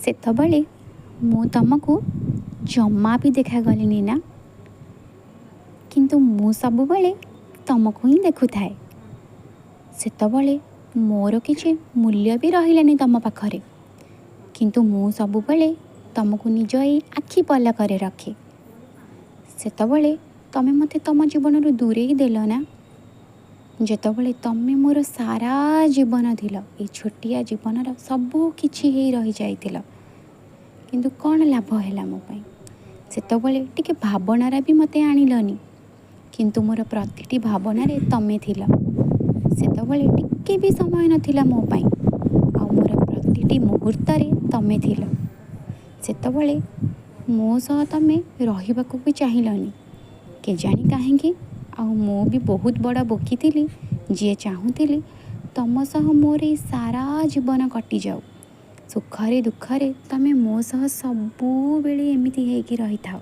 ସେତେବେଳେ ମୁଁ ତମକୁ ଜମା ବି ଦେଖାଗଲିନି ନା? କିନ୍ତୁ ମୁଁ ସବୁବେଳେ ତମକୁ ହିଁ ଦେଖୁଥାଏ। ସେତେବେଳେ ମୋର କିଛି ମୂଲ୍ୟ ବି ରହିଲାନି ତମ ପାଖରେ, କିନ୍ତୁ ମୁଁ ସବୁବେଳେ ତମକୁ ନିଜ ଏଇ ଆଖି ପଲକରେ ରଖେ। ସେତେବେଳେ ତମେ ମୋତେ ତମ ଜୀବନରୁ ଦୂରେଇ ଦେଲ ନା? ଯେତେବେଳେ ତମେ ମୋର ସାରା ଜୀବନ ଥିଲ, ଏଇ ଛୋଟିଆ ଜୀବନର ସବୁ କିଛି ହେଇ ରହିଯାଇଥିଲ, କିନ୍ତୁ କ'ଣ ଲାଭ ହେଲା ମୋ ପାଇଁ? ସେତେବେଳେ ଟିକେ ଭାବନାରେ ବି ମୋତେ ଆଣିଲନି, କିନ୍ତୁ ମୋର ପ୍ରତିଟି ଭାବନାରେ ତମେ ଥିଲ। ସେତେବେଳେ ଟିକେ ବି ସମୟ ନଥିଲା ମୋ ପାଇଁ, ଆଉ ମୋର ପ୍ରତିଟି ମୁହୂର୍ତ୍ତରେ ତମେ ଥିଲ। ସେତେବେଳେ ମୋ ସହ ତମେ ରହିବାକୁ ବି ଚାହିଁଲନି, କେଜାଣି କାହିଁକି? ଆଉ ମୁଁ ବି ବହୁତ ବଡ଼ ବୋକି ଥିଲି, ଯିଏ ଚାହୁଁଥିଲି ତମ ସହ ମୋର ଏଇ ସାରା ଜୀବନ କଟିଯାଉ, ସୁଖରେ ଦୁଃଖରେ ତମେ ମୋ ସହ ସବୁବେଳେ ଏମିତି ହେଇକି ରହିଥାଅ।